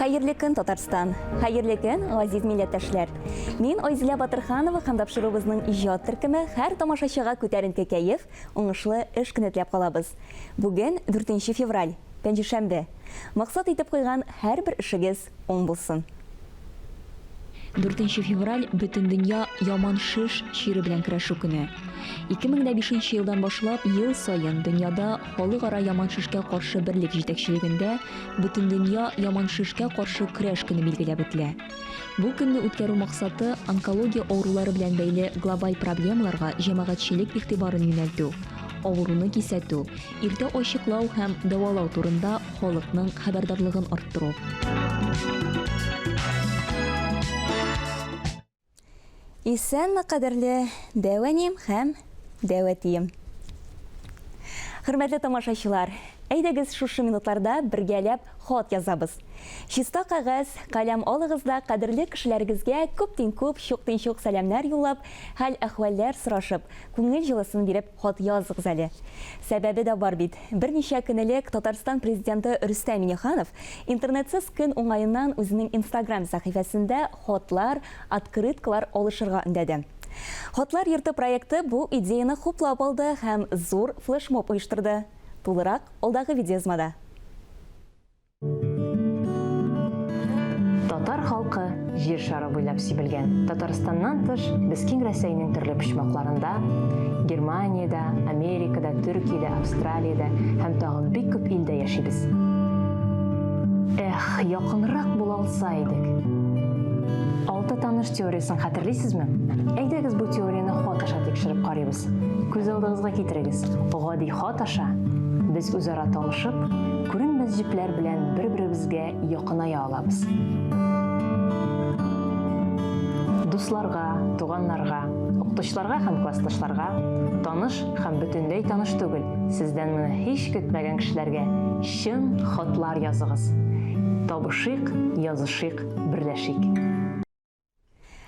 Хәерле көн, Татарстан! Хәерле көн, газиз милләттәшләр! Мин Айзилә Батырханова һәм тапшыруыбызның иҗат төркеме һәр тамашачыга күтәренке кәеф, уңышлы эш көне теләп калабыз. Бүген 4 февраль, пәнҗешәмбе. Максат итеп куйган һәрбер эшегез уң булсын. Дүртенче февраль, Бөтендөнья яман шеш чире белән көрәшү көне. 2005 елдан башлап ел саен дөньяда Халыкара яман шешкә каршы берлек җитәкчелегендә Бөтендөнья яман шешкә каршы көрәш көне билгеләп үтелә. Бу көнне үткәрү максаты, онкология авырулары белән бәйле глобаль проблемаларга җәмәгатьчелек игътибарын юнәлтү, авыруны кисәтү, иртә ачыклау һәм дәвалау турында халыкның хәбәрдарлыгын арттыру. Исәнме, кадерле дәү әнием һәм дәү әтием. Хөрмәтле тамашачылар, әйдәгез шушы минутларда бергәләп хат язабыз. Чиста кәгазь, каләм алыгыз да кадерле кешеләрегезгә күптин-күп, чуктин-чук сәламнәр юллап, хәл-әхвәлләр сорашып, күңел җылысын биреп Хат языгыз әле. Сәбәбе дә бар бит. Берничә көн элек Татарстан Президенты Рөстәм Миңнеханов интернетсыз көн уңаеннан үзенең Инстаграм сәхифәсендә хатлар, открыткалар алышырга өндәде. Хатлар йорты проекты бу идеяне хуплап алды һәм зур флешмоб оештырды. Тулырак, алдагы видеоязмада. Татар халкы җир шары буйлап сибелгән. Татарстаннан тыш, без киң Рәсәйнең төрле почмакларында, Германиядә, Америкада, Төркиядә, Австралиядә һәм тагын бик күп илдә яшибез. Эх, якынрак була алса идек. Алты таныш теориясен хәтерлисезме? Әйдәгез бу теорияне хат аша тикшереп карыйбыз. Күз алдыгызга китерегез, гади хат аша без үзара танышып, Күренмәс җепләр белән бер-беребезгә якыная алабыз. Дусларга, туганнарга, укытучыларга һәм классташларга, таныш һәм бөтенләй таныш түгел, сездән моны һич көтмәгән кешеләргә чын хатлар языгыз. Табышыйк, язышыйк, берләшик.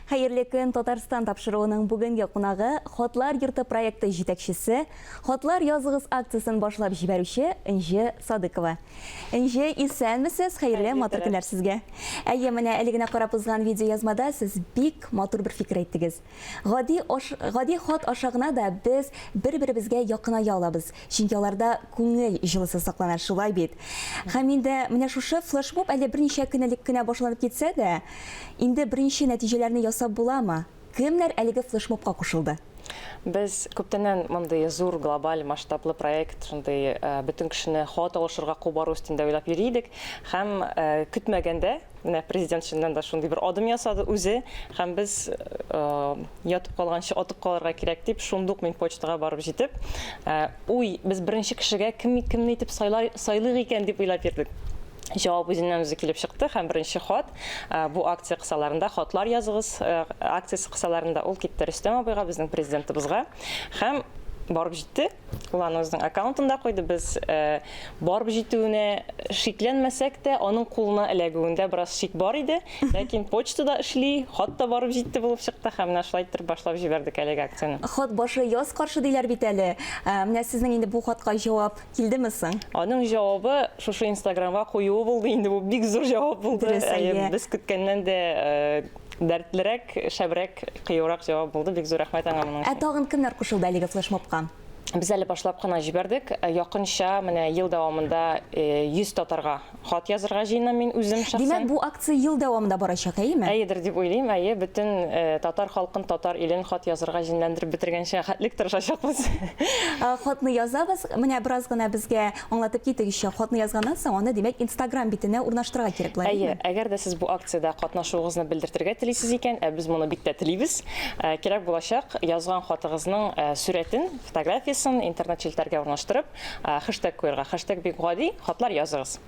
Хәерле көн, Татарстан тапшыруының бүгенге кунагы, Хатлар йорты проекты җитәкчесе, Хатлар языгыз акциясен башлап җибәрүче Энҗе Садыкова. Энҗе, исәнмесез, хәерле матур көннәр сезгә. Әйе, менә әле генә карап узган видеоязмада сез бик матур бер фикер әйттегез. Гади, аш, гади хат аша гына да без бер-беребезгә якыная алабыз, чөнки аларда күңел җылысы саклана, шулай бит? Һәм инде менә шушы флешмоб әле берничә көн элек кенә башланып китсә дә, инде беренче нәтиҗәләрне ясап буламы? Кемнәр әлеге флешмобка кушылды? Без күптәннән мондый зур глобаль масштаблы проект, шундый бөтен кешене хат алышырга кубару өстендә уйлап йөри идек. Һәм көтмәгәндә Менә президент чыннан да шундый бер адым ясады үзе һәм без ятып калганчы атып калырга кирәк дип, шундук мин почтага барып җитеп, уй, без беренче кешегә кем кемне итеп сайлар, сайлыйк икән дип уйлап йөрдек. Җавап үзеннән үзе килеп чыкты һәм беренче хат бу акция кысаларында хатлар языгыз акциясе кысаларында ул китте Рөстәм абыйга, безнең президентыбызга һәм барып җитте. Ул аны үзенең аккаунтында куйды. Без э, барып җитүенә шикләнмәсәк тә, аның кулына эләгүендә бераз шик бар иде. Ләкин почта да эшли, хат та барып җитте булып чыкты һәм менә шулай иттереп башлап җибәрдек әлеге акцияне. Хат башы яз каршы диләр бит әле. Э, менә сезнең инде бу хатка җавап килдеме соң? Аның җавабы шушы Инстаграмга куюы булды инде. Бу бик зур җавап булды. Дөрес, әйе. Без көткәннән дә э, Дәртлерәк, шәбрәк, кыюрак җавап булды. Бик зур рәхмәт аңа моның Ә өчен. тагын кемнәр кушылды әлеге флешмобка? Без әле башлап кына җибәрдек. Якынча менә ел дәвамында 100 татарга хат язырга җыенам мин үзем шәхсән. Димәк, бу акция ел дәвамында барачак, әйеме? Әйедер дип уйлыйм, әйе. Бөтен татар халкын, татар илен хат язырга җенләндереп бетергәнчә хәтлек тырышачакбыз. Хатны язабыз. Менә бераз гына безгә Аңлатып китегезче, хатны язганнан соң аны, димәк, Инстаграм битенә урнаштырырга кирәк була, Әйе, әгәр дә сез бу акциядә катнашуыгызны белдертергә телисез икән, ә без моны бик тә телибез, кирәк булачак язган хатыгызның сурәтен, фотографиясен интернет челтәргә урнаштырып, хэштег куерга. Хэштег бик гади, хатлар языгыз.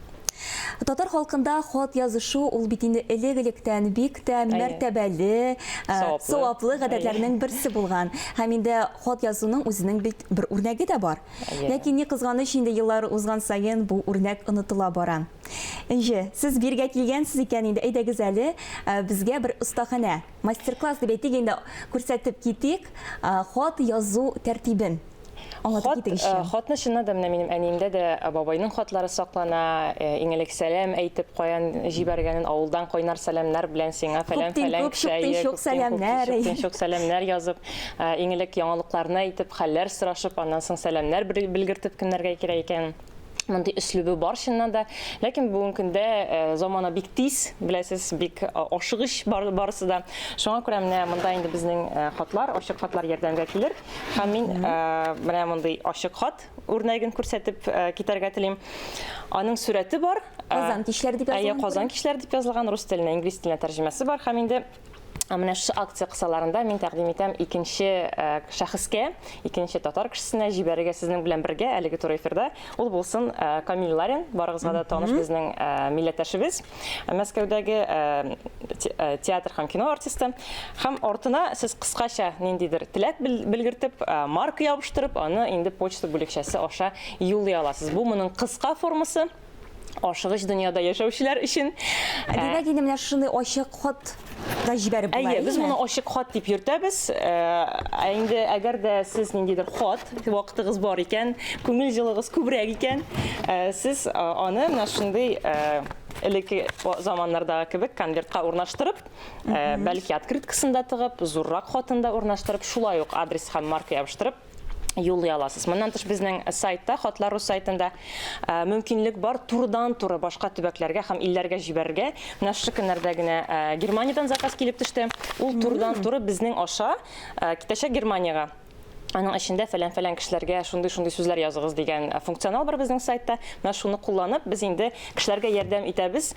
Татар халкында хат язышу ул бит инде элек-электән бик тә мәртәбәле, саваплы гадәтләрнең берсе булган. Һәм инде хат язуның үзенең бит бер үрнәге дә бар. Ләкин ни кызганыч, инде еллар узган саен бу үрнәк онытыла бара. Энҗе, сез биргә килгәнсез икән инде, әйдәгез әле, безгә бер остаханә, мастер-класс дип әйтик инде, күрсәтеп китик, хат язу тәртибен. Аңлатып Хат, китегезче. э, хатны чыннан да менә минем әниемдә дә э, бабайның хатлары саклана. Э, иң элек сәлам әйтеп, каян җибәргәнен, авылдан кайнар сәламнәр белән сиңа фәлән Күптин фәлән күп, кеше, чуктин әйе, чук күптин күп, сәламнәр. чуктин чук сәламнәр язып, иң элек яңалыкларны әйтеп, хәлләр сорашып, аннан соң сәламнәр белгертеп кемнәргә кирәк икән. Мондый өслүбе бар чыннан да. Ләкин бүгенге көндә э, замана бик тиз, беләсез, бик э, ашыгыч бар, барысы да. Шуңа күрә менә монда инде безнең э, хатлар, ачык хатлар ярдәмгә килер. Һәм мин менә мондый ачык хат үрнәген күрсәтеп китәргә телим. Аның сурәте бар. Казан кичләре дип язылган. Әйе, Казан кичләре дип язылган, рус теленә, инглиз теленә тәрҗемәсе бар һәм инде Ә менә шушы акция кысаларында мин тәкъдим итәм икенче э, шәхескә, икенче татар кешесенә җибәрергә сезнең белән бергә әлеге туры эфирда. Ул булсын э, Камил Ларин, барыгызга да таныш безнең э, милләттәшебез, Мәскәүдәге театр һәм кино артисты. Һәм артына сез кыскача ниндидер теләк белгертеп, марка ябыштырып, аны инде почта бүлекчәсе аша юллый аласыз. Бу моның кыска формасы. Ашыгыч дөньяда яшәүчеләр өчен. Ә димәк, инде менә шушындый ачык хат да җибәреп була, Әйе, без моны ачык хат дип йөртәбез. Ә инде әгәр дә сез ниндидер хат, вакытыгыз бар икән, күңел җылыгыз күбрәк икән, сез аны менә шундый элекке заманнардагы кебек конвертка урнаштырып, бәлки открыткасын да тыгып, зуррак хатын да урнаштырып, шулай ук адрес һәм марка ябыштырып, юллый аласыз. Моннан тыш безнең сайтта, Хатлар.ру сайтында э, мөмкинлек бар турыдан-туры башка төбәкләргә һәм илләргә җибәрергә. Менә шушы көннәрдә генә э, Германиядән заказ килеп төште. Ул турыдан-туры безнең аша э, китәчәк Германиягә. Аның эчендә фәлән-фәлән кешеләргә шундый-шундый сүзләр языгыз дигән функционал бар безнең сайтта. Менә шуны кулланып, без инде кешеләргә ярдәм итәбез.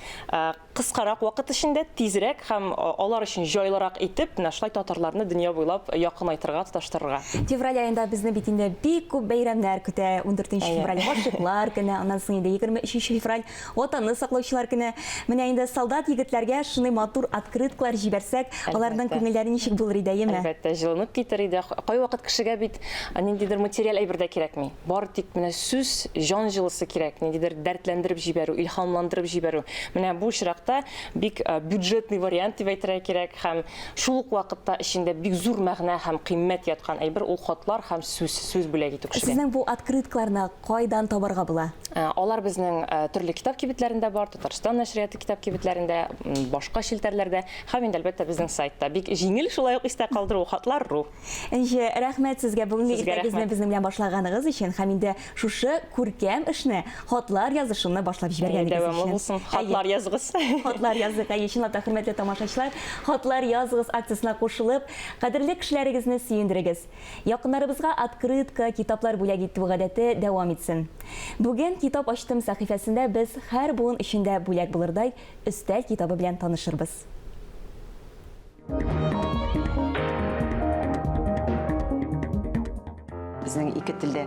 Кыскарак вакыт эчендә, тизрәк һәм алар өчен җайлырак итеп, менә шулай татарларны дөнья буйлап якынайтырга, тоташтырырга. Февраль аенда безне бит инде бик күп бәйрәмнәр көтә. Ундүртенче февраль Гашыйклар көне, аннан соң инде 23 февраль Ватанны саклаучылар көне. Менә инде солдат егетләргә шундый матур открыткалар җибәрсәк, аларның күңелләре ничек булыр иде, әйеме? Әлбәттә, җылынып китер иде. Кайвакыт кешегә бит ниндидер материаль әйбер дә кирәкми. Бары тик менә сүз, җан җылысы кирәк, ниндидер дәртләндереп җибәрү, илһамландырып җибәрү. Менә бу очракта бик э, бюджетный вариант дип әйтергә кирәк һәм шул ук вакытта эчендә бик зур мәгънә һәм кыйммәт яткан әйбер ул хатлар һәм сүз, сүз бүләк итү кешегә. Сезнең бу открыткаларны кайдан табарга була? Э, алар безнең э, төрле китап кибетләрендә бар, Татарстан нәшрияты китап кибетләрендә, башка челтәрләрдә һәм инде әлбәттә безнең сайтта. Бик җиңел шулай ук истә калдыру, хатлар.ру. Энҗе, рәхмәт сезгә бүгенге иртәгезне безнең белән башлаганыгыз өчен һәм инде шушы күркәм эшне, хатлар язышуны башлап җибәргәнегез өчен. Дәвамлы булсын. Хатлар языгыз. Хатлар языйк. Әйе, чынлап та, хөрмәтле тамашачылар, Хатлар языгыз акциясенә кушылып, кадерле кешеләрегезне сөендерегез. Якыннарыбызга открытка, китаплар бүләк итү гадәте дәвам итсен. Бүген Китап ачтым сәхифәсендә без һәр буын өчен дә бүләк булырдай өстәл китабы белән танышырбыз. Безнең ике телдә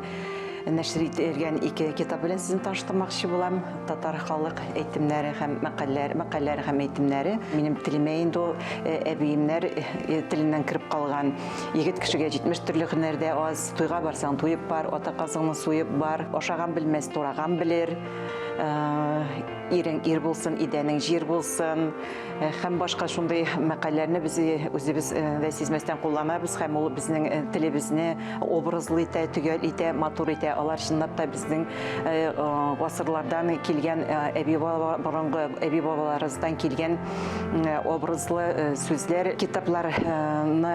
нәшер ителгән ике китап белән сезне таныштырмакчы булам. Татар халык әйтемнәре һәм мәкальләр, мәкальләре һәм әйтемнәре. Минем телемә инде ул э, әбиемнәр э, теленнән кереп калган. Егет кешегә 70 төрле һөнәр дә аз. Туйга барсаң туеп бар, ата казыңны суеп бар. Ашаган белмәс, тураган белер. Э, ирең ир булсын, идәнең җир булсын. Һәм башка шундый мәкальләрне без үзебез дә сизмәстән кулланабыз һәм ул безнең телебезне образлы итә, төгәл итә, матур итә. Алар чынлап та безнең гасырлардан килгән әби борынгы әби бабаларыбыздан килгән образлы сүзләр. Китапларны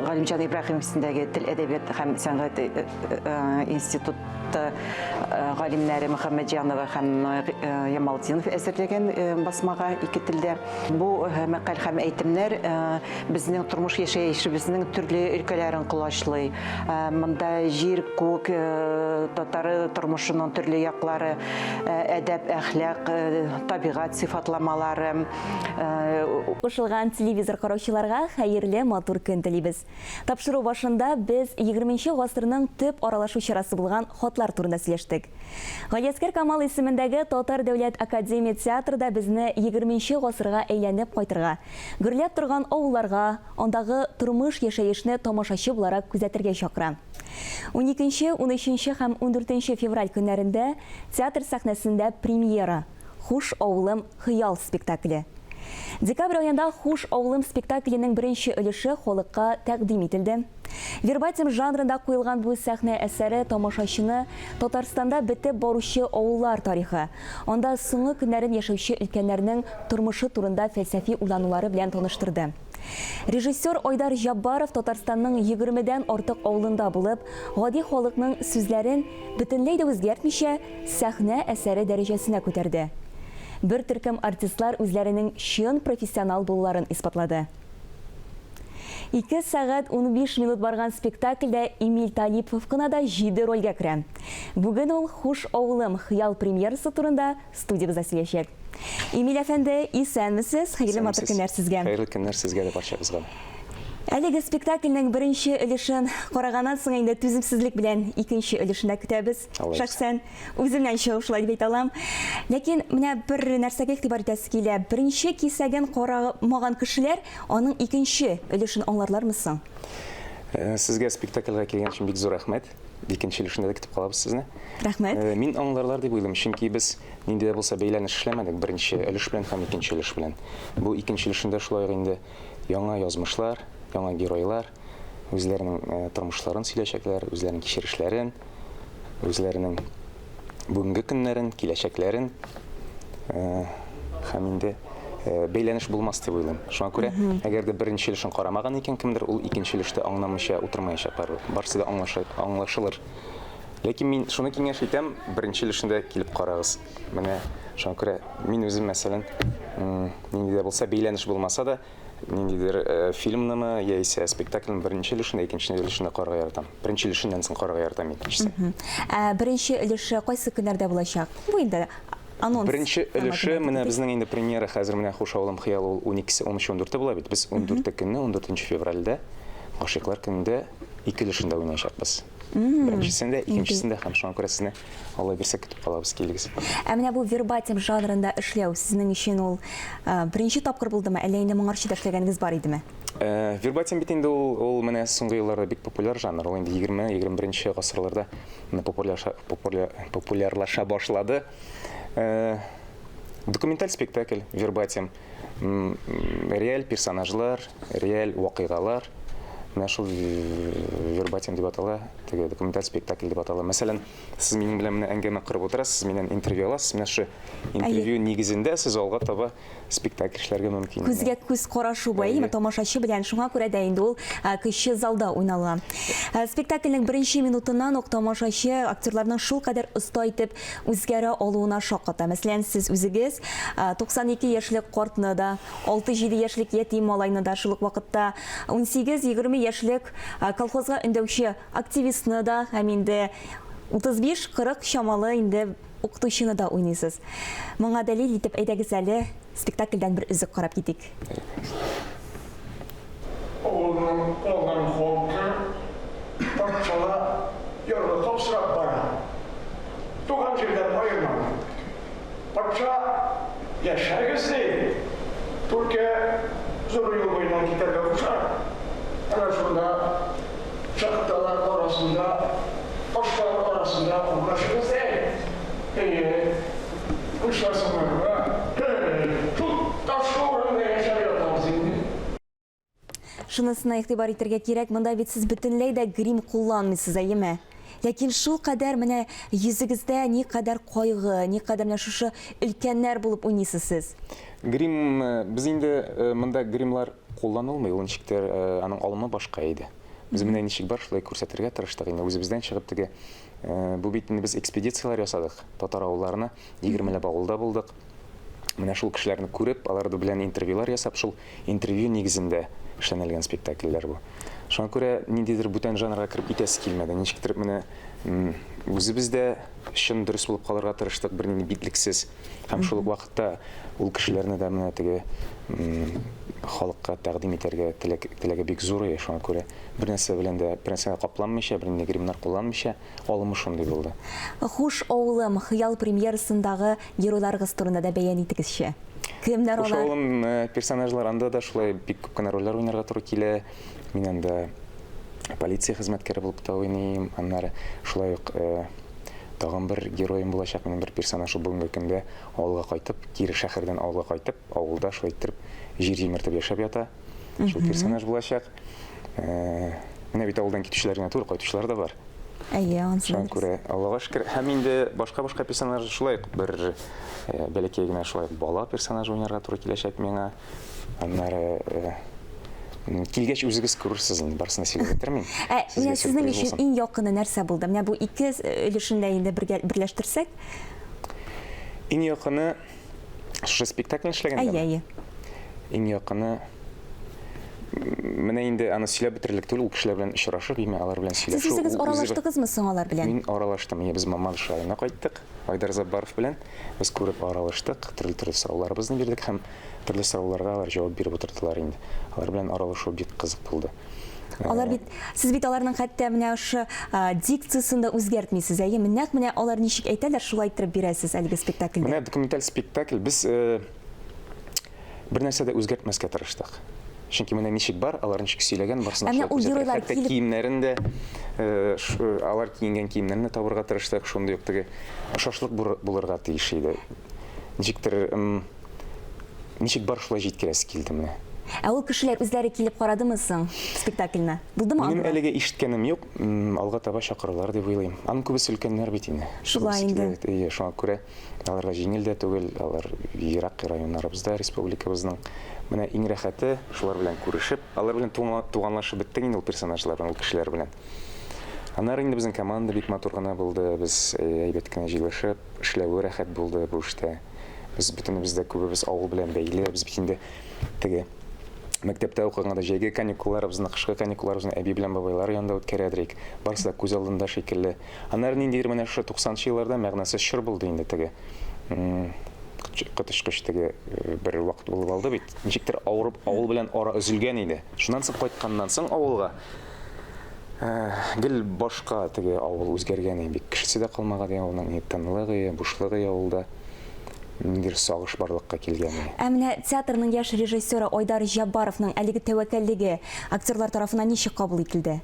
Галимҗан Ибраһимов исемендәге тел, әдәбият һәм сәнгать институт галимнәре Мөхәммәтҗанова һәм Ямалтдинов әзерләгән басмага ике телдә. Бу мәкаль һәм әйтемнәр безнең тормыш яшәешебезнең төрле өлкәләрен колачлый. Монда җир, күк, татар тормышының төрле яклары, әдәп, әхлак, табигать сыйфатламалары, Кушылган телевизор караучыларга хәерле матур көн телибез. Тапшыру башында без 20 гасырның төп аралашу чарасы булган хатлар турында сөйләштек. Галиәсгар Камал исемендәге Татар дәүләт академия театры да безне 20 гасырга әйләнеп кайтырга, гөрләп торган авылларга, андагы тормыш-яшәешне тамашачы буларак күзәтергә чакыра. Уникенче, унөченче һәм ундүртенче февраль көннәрендә театр сәхнәсендә премьера, Хуш, авылым, хыял спектакле. Декабрь аенда Хуш, авылым спектакленең беренче өлеше халыкка тәкъдим ителде. Вербатим жанрында куелган бу сәхнә әсәре тамашачыны Татарстанда бетеп баручы авыллар тарихы, анда соңгы көннәрен яшәүче өлкәннәрнең тормышы турында фәлсәфи уйланулары белән таныштырды. Режиссер Айдар Җаббаров Татарстанның егермедән артык авылында булып, гади халыкның сүзләрен, бөтенләй дә үзгәртмичә, сәхнә әсәре дәрәҗәсенә күтәрде. Бер төркем артистлар үзләренең чын профессионал булуларын исбатлады. Ике сәгать 15 минут барган спектакльдә Эмиль Талипов кына да җиде рольгә керә. Бүген ул Хуш, авылым хыял премьерасы турында студиябездә сөйләячәк. Эмиль әфәнде, исәнмесез, хәерле матур көннәр сезгә. Хәерле көннәр сезгә дә, барчабызга да. Әлеге спектакльнең беренче өлешен караганнан соң инде түземсезлек белән икенче өлешен дә көтәбез. Шәхсән үземнән чыгып шулай дип әйтә алам. Ләкин менә бер нәрсәгә игътибар итәсе килә. Беренче кисәген карамаган кешеләр аның икенче өлешен аңларлармы соң? Э, сезгә спектакльгә килгән өчен бик зур рәхмәт. Икенче өлешендә дә көтеп калабыз сезне. Рәхмәт. Э, мин аңларлар дип уйлыйм, чөнки без нинди дә булса бәйләнеш эшләмәдек беренче өлеш белән һәм икенче өлеш белән. Бу икенче өлешендә шулай ук инде яңа язмышлар, яңа геройлар үзләренең э, тормышларын сөйләячәкләр, үзләренең кичерешләрен, үзләренең бүгенге көннәрен, киләчәкләрен э, һәм инде э, бәйләнеш булмас дип уйлыйм. Шуңа күрә, әгәр дә беренче өлешен карамаган икән кемдер, ул икенче өлештә аңламыйча утырмаячак барыбер. Барысы да аңлашылыр. Ләкин мин шуны киңәш итәм, беренче өлешендә килеп карагыз. Менә шуңа күрә мин үзем, мәсәлән, нинди дә булса бәйләнеш булмаса да, ниндидер э, фильмнымы яисә спектакльнең беренче өлешен, икенче өлешен дә карарга яратам. Беренче өлешеннән соң карарга яратам икенчесен. Ә беренче өлеше кайсы көннәрдә булачак? Бу инде анонс. Беренче өлеше менә безнең инде премьера хәзер менә Хуш авылым хыял ул 12-се, 13, 14 була бит. Без 14 көнне, 14 февральдә Гашыйклар көнендә ике өлешен дә уйнаячакбыз. Беренчесен дә, икенчесен дә һәм шуңа күрә сезне Алла бирсә көтеп калабыз, килегез. Ә менә бу вербатим жанрында эшләү сезнең өчен ул беренче тапкыр булдымы, әллә инде моңарчы да эшләгәнегез бар идеме? Вербатим бит инде ул, ул менә соңгы елларда бик популяр жанр. Ул инде 20-21 гасырларда менә популярлаша башлады. Документаль спектакль вербатим. Реаль персонажлар, реаль вакыйгалар. Менә шул вербатим дип атала, теге документаль спектакль дип атала. Мәсәлән, сез минем белән менә әңгәмә корып утырасыз, миннән интервью аласыз. Менә шушы интервью нигезендә сез алга таба спектакль эшләргә мөмкин. Күзгә күз карашу бу, әйеме, тамашачы белән. Шуңа күрә дә инде ул кече залда уйнала. Спектакльнең беренче минутыннан ук тамашачы актерларның шулкадәр оста итеп үзгәрә алуына шакката. Мәсәлән, сез үзегез 92 яшьлек картны да, 6-7 яшьлек ятим малайны да, шул ук вакытта 18-20 яшьлек колхозга өндәүче активистны да һәм инде 35-40 чамалы инде укытучыны да уйныйсыз. Моңа дәлил итеп, әйдәгез әле, спектакльдән бер өзек карап китик. Авылның калган халкы патшага ярлыкау сорап бара. Туган җирдән аермам. Патша, яшәгез, ди. Түркә зур юл буеннан китәргә куша. Әнә шунда чакталар арасында, ташлар арасында урнашыгыз, ди. Әйе, нишләсеннәр, ә? Шул ташлы урында яшәп ятабыз инде. Шунысына игътибар итәргә кирәк, монда бит сез бөтенләй дә грим кулланмыйсыз, әйеме? Ләкин шулкадәр менә йөзегездә никадәр кайгы, никадәр менә шушы өлкәннәр булып уйныйсыз сез. Грим, э, без инде э, монда гримлар кулланылмый, ул ничектер э, аның алымы башка иде. Без менә ничек бар, шулай күрсәтергә тырыштык инде үзебездән чыгып теге. Бу бит инде без экспедицияләр ясадык, татар авылларына, егермеләп авылда булдык. Менә шул кешеләрне күреп, алар белән интервьюлар ясап, шул интервью нигезендә эшләнелгән спектакльләр бу. Шуңа күрә ниндидер бүтән жанрга кереп китәсе килмәде. Ничектер менә үзебез дә чын дөрес булып калырга тырыштык, бернинди битлексез. Һәм шул ук вакытта ул кешеләрне дә менә теге халыкка тәкъдим итәргә теләк, теләге бик зур иде, шуңа күрә бер нәрсә белән дә, бер нәрсәгә капланмыйча, бернинди гримнар кулланмыйча, алымы шундый булды. Хуш, авылым, хыял премьерасындагы геройларыгыз турында да бәян итегезче. Кемнәр Хуш, алар? авылым э, персонажлар анда да шулай бик күп кенә рольләр уйнарга туры килә. Мин анда полиция хезмәткәре булып та уйныйм. Аннары шулай ук э, тагын бер героем булачак, минем бер персонаж ул бүгенге көндә авылга кайтып, кире шәһәрдән авылга кайтып, авылда шулай иттереп җир җимертеп яшәп ята. Шул персонаж булачак. Э, менә бит авылдан китүчеләр генә түгел, кайтучылар да бар. Әйе, анысы Шуңа күрә Аллага шөкер. Һәм инде башка-башка персонаж шулай ук бер э, бәләкәй генә шулай ук бала персонажы уйнарга туры киләчәк миңа. Аннары э, килгәч үзегез күрерсез инде, барысын да сөйләп бетермим. Ә менә сезнең өчен иң якыны нәрсә булды? Менә бу ике өлешен дә инде бергә берләштерсәк. Иң якыны шушы спектакль эшләгәндә. Әйе, әйе. Иң якыны менә инде аны сөйләп бетерерлек түгел, ул кешеләр белән очрашып, имә алар белән сөйләшү. Сез үзегез аралаштыгызмы соң алар белән? Мин аралаштым. Менә без Мамадыш районына кайттык, Айдар Заббаров белән. Без күреп аралаштык, төрле-төрле сорауларыбызны бирдек һәм төрле сорауларга алар җавап биреп утырдылар инде. Алар белән аралашу бик кызык булды. Алар бит, сез бит аларның хәтта менә ошо дикциясен дә үзгәртмисез, әйе? Нәкъ менә алар ничек әйтәләр, шулай иттереп бирәсез әлеге спектакльдә. Менә документаль спектакль без бер нәрсә дә үзгәртмәскә тырыштык. Чөнки менә ничек бар, алар ничек сөйләгән, барысын да шулай күрсәтергә. Хәтта киемнәрен дә, алар киенгән киемнәрен дә табырга тырыштык, шундый ук теге ошашлык булырга тиеш иде. Ничектер ничек бар шулай җиткерәсе килде менә. Ә ул кешеләр үзләре килеп карадымы соң спектакльне? Булдымы Минем әлегә ишеткәнем юк. Алга таба чакырырлар дип уйлыйм. Аның күбесе өлкәннәр бит инде. Шулай инде. Әйе, шуңа күрә аларга җиңел дә түгел, алар ерак районнарыбызда, республикабызның. Менә иң рәхәте, шулар белән күрешеп, алар белән туганлашып беттек инде ул персонажлар белән, ул кешеләр белән. Аннары инде безнең команда бик матур гына булды, без әйбәт кенә җыелышып, эшләве рәхәт булды бу эштә. Без бөтенебез дә күбебез авыл белән бәйле, без бит инде теге мәктәптә укыганда җәйге каникулларыбызны, кышкы каникулларыбызны әби белән бабайлар янында үткәрәдер идек. Барысы да күз алдында шикелле. Аннары ниндидер менә шушы 90 нчы елларда мәгънәсез чор булды инде теге. Коточкыч теге э, бер вакыт булып алды бит. Ничектер авырып авыл белән ара өзелгән иде. Шуннан соң кайтканнан соң авылга э, гел башка теге авыл үзгәргән иде. Бик кешесе дә калмаган иде авылның, тынлыгы, бушлыгы авылда. Ниндидер сагыш барлыкка килгән. Ә менә театрның яшь режиссеры Айдар Җаббаровның әлеге тәвәккәллеге актерлар тарафыннан ничек кабул ителде?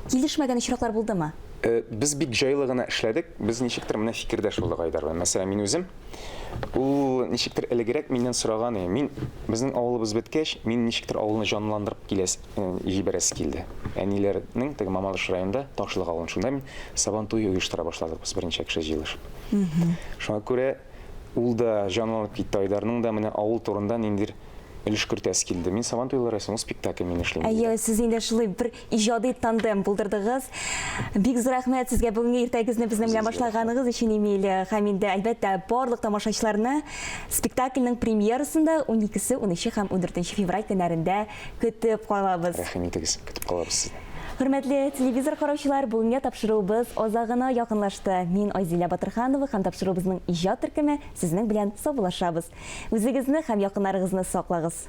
Килешмәгән очраклар булдымы? Без бик җайлы гына эшләдек. Без ничектер менә фикердәш булдык Айдар белән. Мәсәлән, мин үзем, ул ничектер элегрәк миннән сораган иде. Мин, безнең авылыбыз беткәч, мин ничектер авылны җанландырып киләс, җибәрәсе килде. Әниләрнең теге Мамадыш районында Ташлык авылын. Шунда мин Сабан туе оештыра башладык без берничә кеше җыелышып. Шуңа күрә ул да җанланып китте, Айдарның да менә авыл турында ниндидер өлеш кертәсе килде. Мин Сабан туйлары ясыйм, ул спектакль мин эшлим, Әйе, диде. сез инде шулай бер иҗади тандем булдырдыгыз. Бик зур рәхмәт сезгә бүгенге иртәгезне безнең белән Үзегезгә рәхмәт. башлаганыгыз өчен, Эмиль. Һәм инде, әлбәттә, барлык тамашачыларны спектакльнең премьерасында уникесе, унөче һәм ундүртенче февраль көннәрендә көтеп калабыз. Рәхим итегез, көтеп калабыз сезне. Хөрмәтле телевизор караучылар, бүгенге тапшыруыбыз азагына якынлашты. Мин Айзилә Батырханова һәм тапшыруыбызның иҗат төркеме сезнең белән саубуллашабыз. Үзегезне һәм якыннарыгызны саклагыз.